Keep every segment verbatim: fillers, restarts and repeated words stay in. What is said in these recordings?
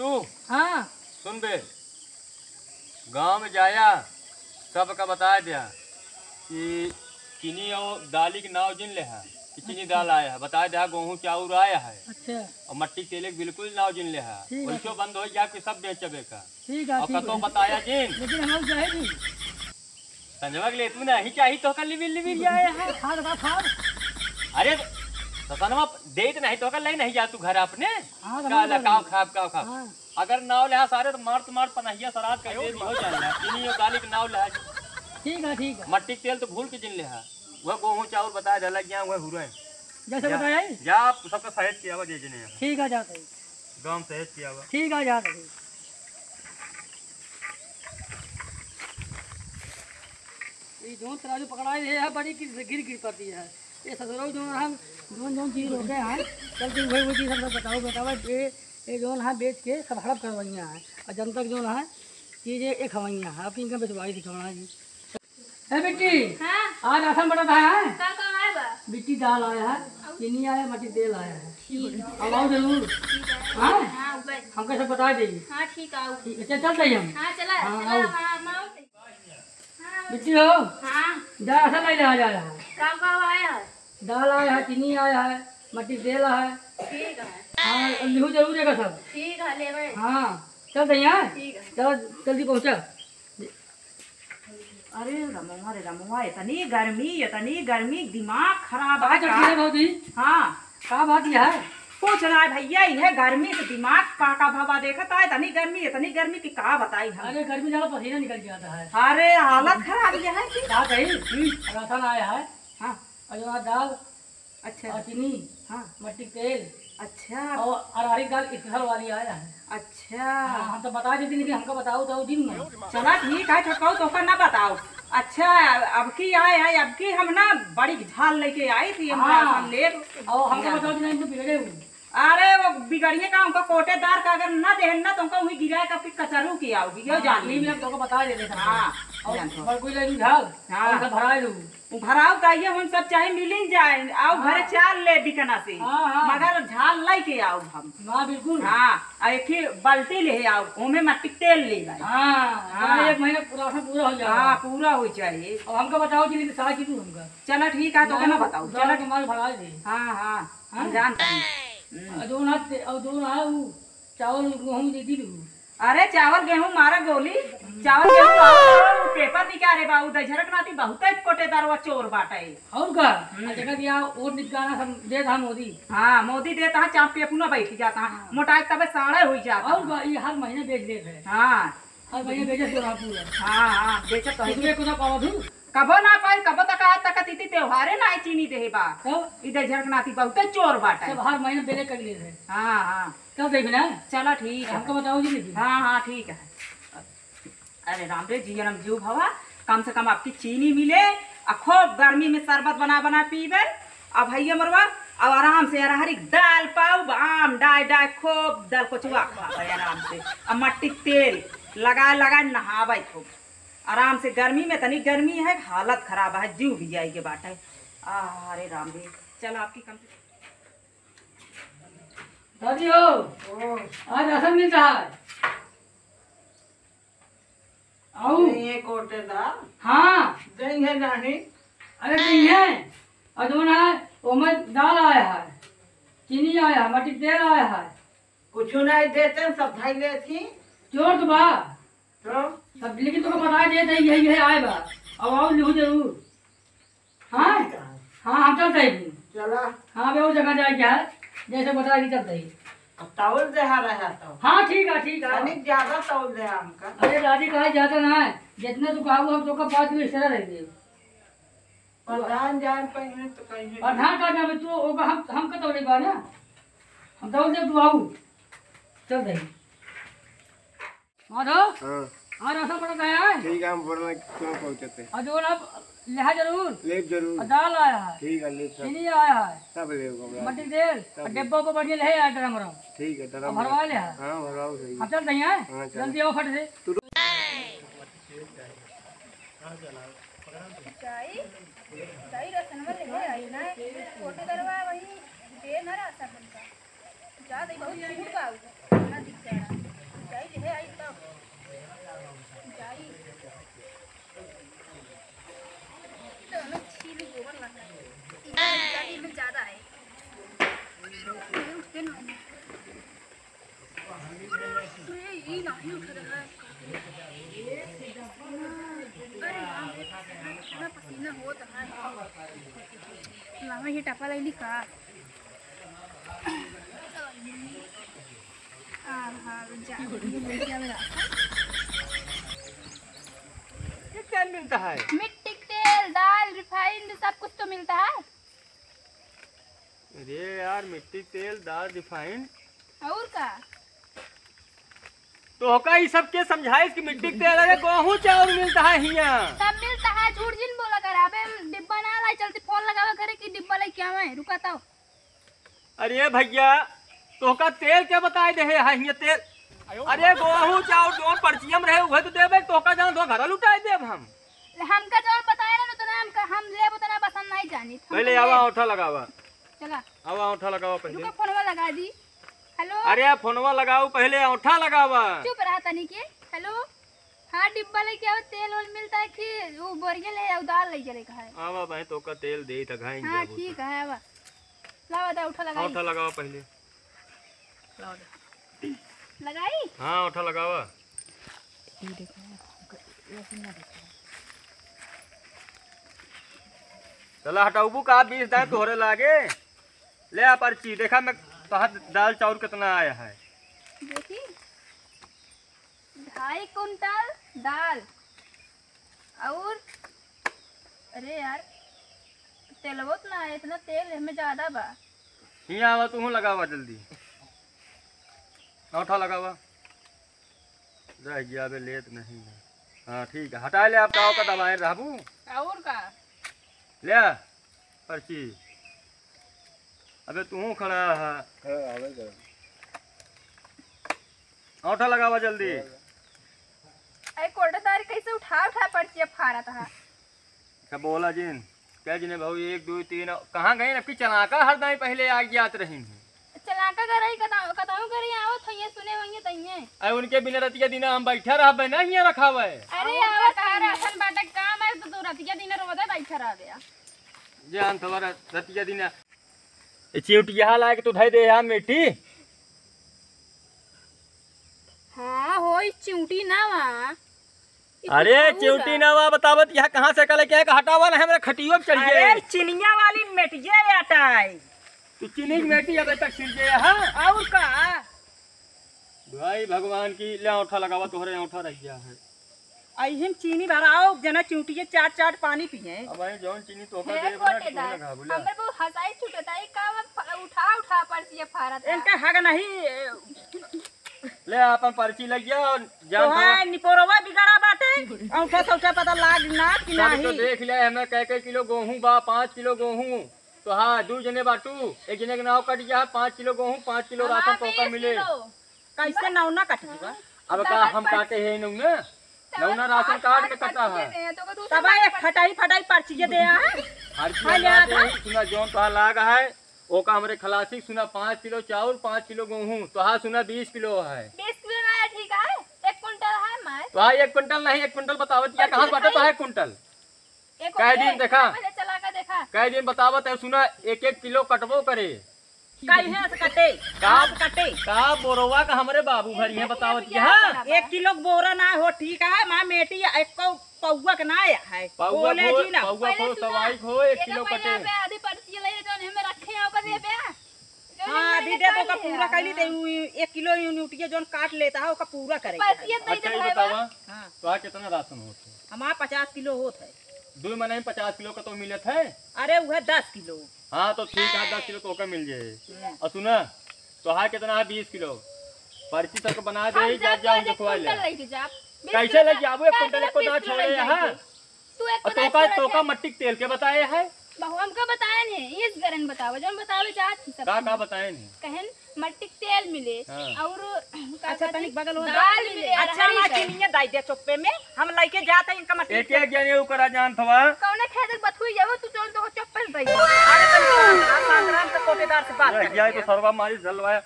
तू हाँ। सुन बे, गाँव में जाया, सबका बताए द्या कि चीनी और दाली के नाव जिन लेहा कि चीनी दाल आया है, बताए द्या गेहूँ चाउर आया है। अच्छा। और मट्टी के तेल के बिल्कुल नाव जिन लेहा। ठीक है। वैसो बंद हो जा कि सब बेचबे का। ठीक है, और ठीक कतो है। बताया जिन। लेकिन हम जाए भी। संजवा के लिए तू नहीं चाही तो का लिबिल लिबिल जाए है। खा लगा खा। अरे, तो सनवा देत नहीं तो का ले नहीं जा तू घर अपने। हाँ, का ला, खाओ, खाओ, खाओ, खाओ। हाँ। अगर नाव लेहा सारे तो मार, तो मार पनहिया सराद कर दे, हो जाएगा। चीनी और दाली के नाव लेहा। ठीक है, ठीक है। मट्टी के तेल तो भूल के जिन लेहा। वह गेहूँ चाउर बता दे, लग गया, वह हुरे। जैसे जा, बताया ही? जा, आप सबका सहेज के आवा, जे जिन है। ठीक है, जाते ही। गाँव सहेज के आवा। ठीक है, जाते ही। ये जौन तराजू पकड़ाए रहे हैं, बड़ी गिर, गिर, गिर पड़ती है। ये ससुरो जौन हम, जौन, जौन चीज रोके हैं, चल तू वही, वही चीज हमको बताओ, बताओ, ये, ये जौन है बेच के सब हड़प करवाइया है, और जन तक जौन है, चीजें एक हवाइया है, अब इनका बेचवाई दिखाना है जी। ए बिट्टी, हाँ? आज राशन बटा था, है? का, का आए बा? बिट्टी दाल आया है, और? चीनी आया, मट्टी तेल आया है। ठीक है। अब आओ जरूर। ठीक है। हाँ? हाँ, बस। हमका सब बता देगी। हाँ, ठीक है, आओ। ठीक है, चल, चल रही हम। हाँ, चला, हाँ, चला, आओ। हाँ, हम आओ। बिट्टी हो? हाँ। जा, राशन ले ले, आ जा, आ जा। का, का आया है? दाल आया है, चीनी आया है, मट्टी तेल आया है। ठीक है। हाँ, लिहू जरूर है सब। ठीक है, लेवे। हाँ, चल रही है। ठीक है। चलो, जल्दी पहुँचा। अरे रमवा रे रमवा, इतनी गर्मी, इतनी गर्मी, दिमाग खराब है का? का भौजी? हाँ। का बात यह है? कुछ ना भैया, यह गर्मी से दिमाग का, का भावा देखत है, इतनी गर्मी, इतनी गर्मी कि का बताई हम। अरे गर्मी ज्यादा पसीना निकल जाता है। अरे हालत खराब यह है कि का कही? हम्म। राशन आया है। हाँ। और जो दाल अच्छा। और चीनी, हाँ। मट्टी के तेल। अच्छा। और अरहरी दाल special वाली आया है। अच्छा। हाँ, हम तो बता देते, लेकिन हमका बताओ तो दिन में। चला ठीक है, छोटकाऊ तोका ना बताओ। अच्छा, अब की आए है, अब की हम ना बड़ी झाल लेके आई थी, हम हाँ। राशन लेब। और हमका हाँ। बताओ कि नहीं, तो बिगड़े हुए। अरे वो बिगड़िए का, उनका कोटेदार का अगर ना देहन ना, तो उनका वहीं गिराए का, फिर कचरू की आओगी, यो हाँ, जान ये ली। भी हम तोका बता देते हैं। हाँ, और जान तो। बड़कुई ले लू झाल, हाँ। और उनका भरा लू। उ भराऊ का ये हम सब चाहे मिलिन जाए, आओ हाँ। घरे चाल ले बिकना से, हाँ, हाँ। मगर झाल लेके आओ हम। हाँ, बिल्कुल। हाँ, आ एक ही बाल्टी ले आओ, ओमे मट्टी के तेल ले आए। हाँ, हाँ। हाँ, एक महीना पूरा, पूरा हो जाएगा। हाँ, पूरा हो जाए। अब हमका बताओ जी, लेकिन साथ जी तू हमका। चला ठीक है, तो ना, ना बताओ, चला। चला। के माल भरा दे। हाँ, हाँ, हाँ? हम जानते हैं। हम्म। और जो ना ते-, और जो ना उ चावल गेहूँ दे दी लू। अरे चावल गेहूँ मारा गोली, चावल गेहूँ मारा, वो पेपर निकाले बा, उ दझरक नाती बहुते कोटेदार वा चोर बाटे। और का? हम्म। आ देखा दिया, वोट निकाला सब देत हा मोदी। हाँ, मोदी देत हा, चाप पे अपना बैठ जाता हा। हाँ। मोटाई तबे साढ़े हुई जाता और हा। का? ये हर महीने बेच देत है। हाँ। हर महीने बेचत तो रहा पूरा। हाँ, हाँ, बेचत तो है। इसमें कुछ पावा तू? कबो ना पाई, कबो तक आज तक तीती त्योहारे ना आई चीनी देहे बा। तो? इधर झरकनाती बहुते चोर बाटे। सब हर महीने बेले कर ले रहे। हाँ, हाँ। तब देख ना। चला ठीक है। हमको बताओ जी लेकिन। हाँ, हाँ, ठीक है। अरे राम रे, जियन हम जीव भवा, कम से कम आपकी चीनी मिले, आ खूब गर्मी में शरबत बना बना पीबे। अब भैया मरवा, अब आराम से अरहरी दाल पाऊ, आम डाय डाय खूब दाल कोचुआ खाबे आराम से। अब मट्टी के तेल लगाए लगाए नहाबे खूब। आराम से, गर्मी में तनी गर्मी है, हालत खराब है, जीव भी जाई के बाटे। आ, अरे राम रे, चल आपकी कम से दादी हो, ओ। आज राशन मिलता है। आऊ। नहीं, ये कोटेदार। हाँ। देंगे नहीं। अरे देंगे। और जो ना है, वो में दाल आया है, चीनी आया है, मट्टी तेल आया है। कुछ नहीं देते, सब भाई ले थी। चोर तो बा। तो? सब, लेकिन तुमको बता देते, यही, यही आए बा। अब आओ, लिखो जरूर। हाँ? ठीक है। हाँ, हम चलते हैं। चला। हाँ, बे, वो जगह जाए क्या है? जैसे बता के चलते हैं। अब तौल देहा रहा तो। हाँ, ठीक है, ठीक है। तनिक ज्यादा तौल देहा हमका। अरे, राजी कहा ज्यादा ना है। जितना तू कहा, हम तो का पाँच किलो extra रह गए। प्रधान जान पाइए तो कहिए। प्रधान का जावे तू, ओका हम, हम का तौले बा ना। हम तौल दे, तू आऊ। चल दे। माधव? हाँ। हाँ, राशन पड़ा है? ठीक है, हम बोलना क्यों पहुँचते? और जो ना, लेहा जरूर। लेब जरूर। और दाल आया है। ठीक है, लेब सब। चीनी आया है। सब लेब हमरा। मट्टी तेल, सब और लेब। डिब्बा को बढ़िया ले आया ड्रम रम। ठीक है, ड्रम अब भरवा रम। ले है। हाँ, भरवाओ सही। अब चल रही है? हाँ, चल। जल्दी आओ फट से। तू जाई, जाई राशन वाले ले आई ना। कोटेदारवा वही दे ना राशन हमका। जा दे, बहुत छूट बा, ना दिख रहा। अरे, ई नाही उठत है। अरे राम रे, पसीना, पसीना होत है। लावा, ये टपा लैली का? आहा, जा। ये क्या मिलता है? मिट्टी के तेल, दाल, refined, सब कुछ तो मिलता है। अरे यार, मिट्टी तेल, दाल, refined। और का? तोहका ई सब के समझाइस कि मिट्टी के तेल, अरे, गोहूँ चाउर मिलता है हियाँ। सब मिलता है, झूठ जिन बोला कर। अबे हम डिब्बा ना लाई, चलती फोन लगावा करे कि डिब्बा लेके आवे, रुका तो। अरे भैया, तोहका तेल के बताए दे है, हियाँ तेल। अरे, गोहूँ चाउर जौन पर्चिया में रहे, उहे तो देबे, तोहका जान दो घर लुटाए देब हम। हमका जौन बताए ना, उतना हमका, हम लेब उतना पसंद नहीं जानी। पहले आवा, औंठा लगावा। चला। आवा, औंठा लगावा पहले। रुका, फोनवा लगा दी। हेलो। अरे, फोनवा लगाओ, पहले औंठा लगावा। चुप रहा तनी के। हेलो। हाँ, डिब्बा लेके आओ, तेल ओल मिलता है कि वो बोरिया ले आओ, दाल ले चले का है। आवा भाई, तोका तेल दे था, घाई हाँ, जाबो ठीक तो। है, आवा। लावा, दा, औंठा लगाई। औंठा लगावा पहले। लावा, दा। लगाई? हाँ, औंठा लगावा। ये देखो, ऐसे ना देखो। चला हटाउबू का बीस दाएं तोहरे लागे। ले आ पर्ची, देखा मैं तोहार दाल चाउर कितना आया है। देखी, ढाई कुंटल दाल और, अरे यार, तेलवो तो ना है, इतना तेल हमें ज्यादा बा। हियाँ आवा, तू लगावा जल्दी, औंठा लगावा। रह गया बे, लेत नहीं है। हाँ, ठीक है, हटा ले, आप गाँव का दबाए रहबू। और का? ले आ, पर्ची। अबे तू खड़ा है। खड़ा आवे कर। औंठा लगावा जल्दी। अरे कोटेदार कैसे उठा उठा पर्चिया फाड़त है। अच्छा बोला जिन, क्या जिने भाऊ, एक, दो, तीन, कहाँ गई? अबकी चलाका हर दाई पहले आ जात रही है। चलाका गरई कदा-, कतहूँ गरई आवत होइए, सुने होइए तइए। अरे उनके बिना रतिया दिना हम बैठा रहबे ना, हियाँ रखावे। अरे और आवत का होइए। राशन बाटे काम है तो तू रतिया दिना रोदे बैठा रह गया। जान तुम्हारा रतिया दिना। ए चिउटिया लाके तू धई दे यार मेटी। हाँ, होई चिउटी ना वा। ई अरे, कुछ और चिउटी बा। ना वा, बतावत यहाँ कहाँ से कल के हटावा ना, हमरा खटियो पे चढ़िए। अरे, चिनिया वाली मेटिया आटा है। तू चीनी की मेटी अबे तक सिरजे है? और का? भाई भगवान की, ले औंठा लगावा, तोहरे औंठा रह गया है। अहिम चीनी भराओ, जना चिउटिए चाट चाट पानी पिए। अब भाई जौन चीनी तोहका हे देब ना, कोटेदार, तू ना घाबुला। हमरे बहुत हंसाई छूटता है, का प-, उठा उठा पर्चिया फारत है। इनका हग नहीं, ए, ले आपन पर्ची लग गया और जान तो थोड़ा है, निपोरवा बिगड़ा बाटे, औंठा सौठा पता लाग ना कि सब तो नहीं। देख ले, हमें कै कै किलो गोहूँ बा, पाँच किलो गोहूँ, तो हाँ, दू जने बाटू, एक जने के नाव कट गया, पाँच किलो गोहूँ, पाँच किलो हमार राशन तोहका बीस मिले। किलो। कैसे नौना कट गया? अब का हम काटे हैं नौना? नौना राशन कार्ड में कटा है। तब एक फटाई फटाई पर्चिए दे आ। हर चीज हाँ, ना याद दे, है। सुना जौन तोहार लाग है, ओका हमरे खलासी सुना पाँच किलो चाउर, पाँच किलो गोहूँ, तोहार सुना बीस किलो है। बीस किलो ना है, ठीक है, एक कुंटल है मार। तोहार एक कुंटल नहीं, एक कुंटल बतावत या कहाँ से बाटे तोहार एक कुंटल? एक कै दिन एक देखा? पहले चला के देखा। कै दिन बतावत है, सुना, एक एक किलो कटबो करे। काहे से कटे? का? काहे से कटे? का बोरवा का हमरे बाबू भरी है, बतावत के, हाँ? एक किलो बोरा ना हो, ठीक है, माँ मेटी एक पौवा के ना आया है। पौवा बोले खो, जी ना। पौवा खो, पहले सुना, सवाई खो, एक एक किलो पहले कटे। आप आधी पर्ची ले, जौन हमें रखे हैं, ओकर दे बे। हाँ, दीदी, तो ओका पूरा कैली, तो उ एक किलो यूनिटिया जौन काट लेता है, ओका पूरा करे के है। अच्छा, ये बतावा, हाँ। तोहार कितना राशन होत है? हमार पचास किलो होत है। दो महीने में पचास किलो का तो मिलत है। अरे, उहे दस किलो। हाँ, तो ठीक है, दस किलो तो ओका मिल जाए। हम्म। और सुना, तोहार कितना है? बीस किलो। पर्ची सबके बना दे, हम जा, जाब, जा, हम एक देखवा ले। कुंटल लेके जाब। बीस कैसे किलो ले का, जाबो एक कुंटल, एको ना छोड़े, हाँ। तू एक और पदार्थ तोका, छोड़ा तोका दे। मट्टी के तेल के बताए है? बहु हमका बताए नहीं, इस गरन बतावे, जौन बतावे चाहत थी सब का, का चीज। बताए नहीं? कहन मट्टी के तेल मिले हाँ। और का अच्छा, कहते तनिक बगल हो दाल जा। मिले, अच्छा, अरहर माँ दाल। चिनिया दाई दे चोप्पे में, हम लइके जात है इनका मट्टी एक, के एक जने ऊपर आ जान थवा। कौने खेत के बथुई जाबो तू, जौन तो चोप्पे से दई। अरे, तनिक शांत रह, शांत रह, हम तो कोटेदार से बात रह करते गया है तो हैं। सरवा मारी जलवाया।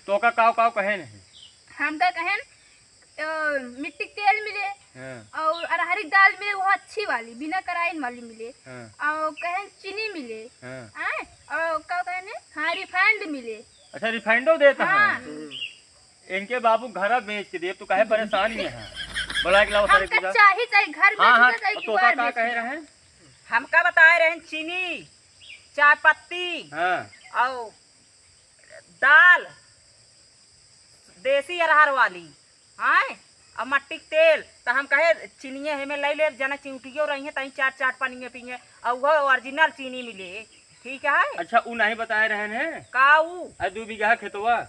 तोका काव, काव कहे नहीं? हमका कहन अ, मिट्टी के तेल मिले हाँ। और अरहरी दाल मिले, वो अच्छी वाली, बिना कराइन वाली मिले। हाँ। और कहें चीनी मिले। हाँ। आय? और का कहने? हाँ, refined मिले। अच्छा, refined देता है? हाँ। हम्म। इनके बाबू घरा बेच के देब, तू काहे परेशान में है? बोला के लाओ सारे हमका पूजा। चाही, चाही, घर में हाँ, हाँ, चाही, तो का, का कहे रहे? हमका बताए रहे चीनी, चाय पत्ती, हाँ। और दाल, देसी अरहर वाली, आय, और मट्टी के तेल। तो हम कहे, "चिनिये हेमे लई ले, जना चिउटियो रही है, तहीं चाट चाट पनिये पिए, और वो original चीनी मिले।" ठीक है? अच्छा, उ नहीं बताए रहे हैं? का उ? अरे, दू बीघा खेतवा।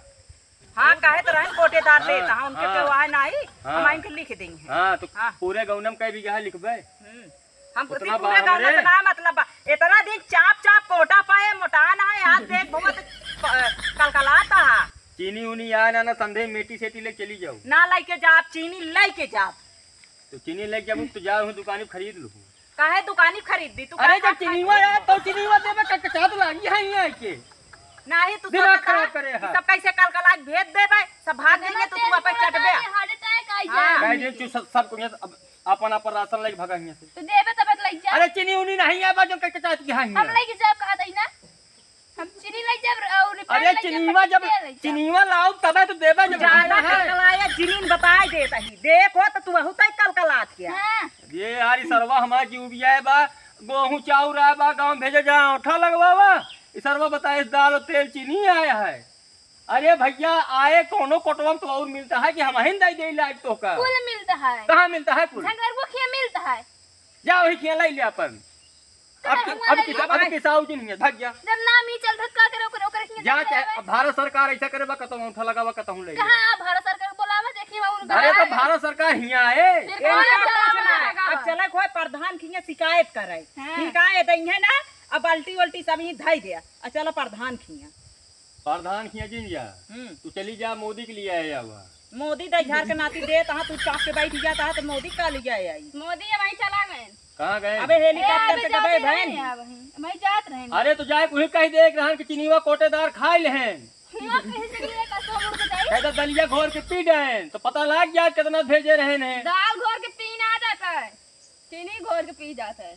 हाँ, कहे तो रहे कोटेदार हाँ, देता, हाँ, उनके हाँ। तो आए नहीं, हाँ। हम इनके लिख देंगे। हाँ, तो हाँ। पूरे गौनम कई बीघा लिखबे? हम्म। हम उतना पूरा बा गाँव हमरे। से ना मतलब बा। इतना दिन चाप चाप कोटा पाए, मोटा ना है, आज देख बहुत प-, कलकलाता है। चीनी उनी आए ना, ना संदेह, मेटी सेटी ले चली जाओ। ना लेके जा, आप चीनी लेके जा। तो चीनी लेके जाबू तो जाओ, दुकानी खरीद लो। काहे दुकानी खरीद दी? तू अरे, का जब खा-, चीनीवा यार, तो चीनीवा देबे का, का, का तो लागी है यहाँ के। नाही, तू दिमाग सब बता, खराब करे ई है। सब कैसे कलकला के भेज देबे, सब भाग जाएंगे, तो तू वापस चटबे। Heart attack आई हाँ। जाए। कह दे, तू सब, सब को यहाँ से अब अपन, अपन राशन लेके भागा यहाँ से। तू देबे तब लई जा। अरे, चीनी उनी नहीं है, बा जो कह के चाहत की हाँ हम यहाँ। लई के जाब, कहा दई ना। हम चीनी लई जाब और refined अरे, लई जाब, चीनीवा जब, तेल लई जाब। चीनीवा लाओ तबे तो देबे जब ज्यादा है। कलकलाया, जिनिन बताए देता ही। देखो तो तू बहुत ही कलकलात किया। हाँ। ये यार, ई सरवा हमार जीव भी आए बा, गोहूँ चाउर आए बा, गाँव भेजे जा, औंठा लगवावा। ई सरवा बताए, दाल और तेल चीनी आया है। अरे भैया, आए कोनो कोटवा में तो और मिलता है कि हम हिन दई दे लायक तो का? कुल मिलता है। कहाँ मिलता है कुल? झंगरबो खिया मिलता है। जा वही खिया लाई ले अपन। अब काहे कि-, हुआ अब लाई किस-, ले? अब किसाऊ जी नहीं है, भाग जा। जब नाम ही चल धक्का करे ओकर, ओकर खिया जा दे चाहे, देवे। अब भारत सरकार ऐसा करे बा, कतहूँ औंठा लगावा, कतहूँ ले ले। कहाँ भारत सरकार बोलावा, देखी बा उनका। अरे तो भारत सरकार हियाँ आए। फिर इनका कौन कुछ ना, लगावा? अब चला कोई प्रधान खिया शिकायत करे। हाँ। शिकायत है ना, अब बाल्टी वल्टी सब ही धई दे। आ चला प्रधान खिया। प्रधान खिया जिन जा। हम्म। तू चली जा, मोदी के लिए आया हुआ। मोदी दई झार के नाती देत हा, तू चाप के बैठ जात हा, तो मोदी का लिए आई? मोदी अब वहीं चला गए। कहाँ गए? अबे helicopter से गबे भैन। वहीं जात रहे। अरे तो जाए वही कही देख रहन कि चिनीवा कोटेदार खाई लेहन। हुआ कहीं से लिए का सो मुड़ के जाई? कहता दलिया घोर के पी गए, तो पता लाग जाए कितना भेजे रहे ने। दाल घोर के पी ना जाता है, चीनी घोर के पी जाता है।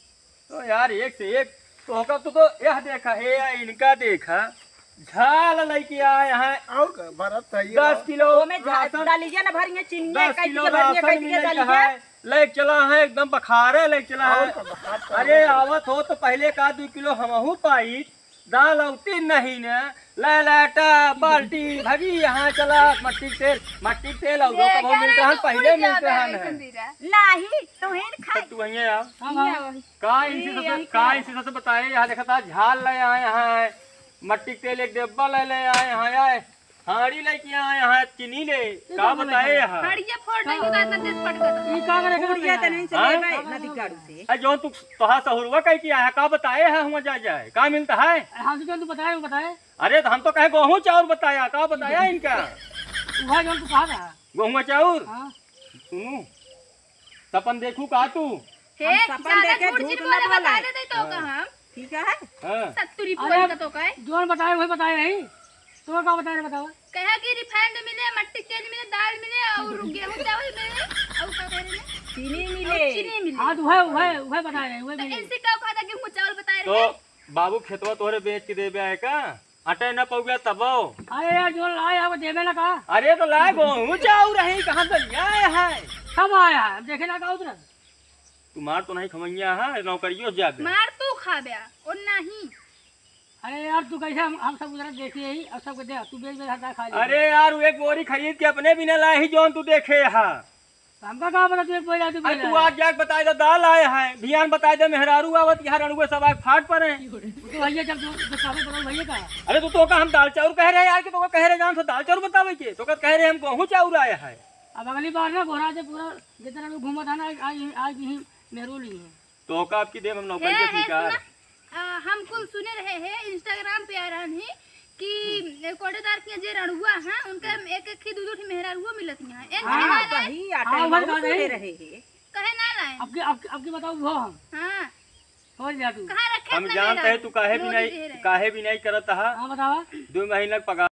तो यार, एक से एक, तो ओकर तो, तो यह देखा, हे, इनका देखा, झाल लइके आए हैं। और का, भरत है ये दस किलो ओमे झा-, राशन, दलिया न भरिए, चिनिया दस किलो राशन मिले है, लइके चला है, एकदम बखारे लइके चला है। और का, बखार तो अरे, है। आवत हो तो पहले का दू किलो हमहू पाई, दाल अउती नहीं न, ले लाटा, बाल्टी, भगी यहाँ चला, मट्टी के तेल, मट्टी के तेल और ये कबहू क्या मिलता है, रहा? पहले उड़ मिलता जावे है है ना। संदीरा। नहीं, तुहिन तो खाई। तू वहीं आओ। हाँ, हाँ। का इनसे ये सबसे, यही का है। इनसे सबसे बताए, यहाँ देखा था, झाल ले आए हैं, मट्टी के तेल एक डिब्बा ले, ले आए हैं, आए, हांडी लेके आए हैं, चीनी ले, तू का तो बोले बताए है। हैं? हड़िया फोड़ देंगे, तो इतना तेज पट गया तो। ई का करे, फूट गया तो नहीं चले हाँ? भाई, नदी काढ़ू से। ए, जौन तू तोहा सहुरवा कह के आया, का बताए है, हुआ जा जाए, का मिलता है? अरे, हमसे जौन तू बताए, वो बताए। अरे, तो हम तो कहे गोहूँ चाउर बताया, का बताया इनका? वह जौन तू कहा था। गोहूँ चाउर? हाँ। सुनू, सपन देखू का तू? हे, हम सपन ज्यादा देखे, झूठ झूठ झूठ ना मत बोला। बता दे, तो हाँ। कहा हम ठीक है? हाँ। सत्तू अरे, रिपोर्ट का तो का है? जौन बताए, वही बताए रही। तो का बताए रे, बतावा? कहा कि refined मिले, मट्टी के तेल मिले, दाल मिले और गेहूं चावल मिले और का कह रहे हैं? चीनी और मिले। चीनी मिले। हाँ, तो वह, वह, वह बताए रहे, वह तो मिले। इनसे का कहा था गेहूं चावल बताए तो रहे? बाबू खेतवा तोहरे बेच के देबे आए का? अटे न पउबे तबो। अरे यार, जो लाए हैं, वो देबे ना का? अरे तो लाए गोहूं चाउर रही, कहाँ दलिया आए है? सब आया है, अब देखे ना का उधर। तू मार तो नहीं खमैया है, नौकरियों से जाबे। मार तू खाबे, और नहीं। अरे यार, तू कैसे हम, हम सब उधर देखे ही, और सबके दे, तू बेच बेच हटा खा ले। अरे यार, वो एक बोरी खरीद के अपने भी न लाए ही, जौन तू देखे हा। हमका का पता, तू एक बोरी ला, तू अरे बेच तू ला। आज जाके बताए दे, दाल आए है, भियान बताए दे, मेहरारू आवत, यहाँ रणुए सब आए फाट पर हैं। तो भैया, जब जो, जो चावल बताओ भैया का? अरे तो, तो का हम दाल चाउर कह रहे हैं यार, कि तो का कह रहे जान, तो दाल चाउर बतावे के, तो का कह रहे हम गोहूँ चाउर आए है। अब अगली बार ना गोहरा से पूरा जितना लोग घूमत है ना, आज, आज यहीं मेहरू ली है। तो का आपकी देव हम नौकरी हे, के हे, स्वीकार। सुना, आ, हम कुल सुने रहे हैं, Instagram पे आ रहन ही कि कोटेदार के जे रणुआ हैं, उनका एक एक ही दू दू ठी मेहरारुआ मिलत हैं। एक हाँ, मेहरारू वही, हाँ, आटा वही बात सुने है। रहे हैं। कहे ना लाए? अब की, अब की, अब की बताओ वो हम। हाँ। समझ गया तू? कहाँ रखे हम अपने जानते हैं मेहरारू? तू काहे भी मोदी नहीं, दे रहे। काहे भी नहीं करत हा। हाँ, बतावा। दो महीना पगार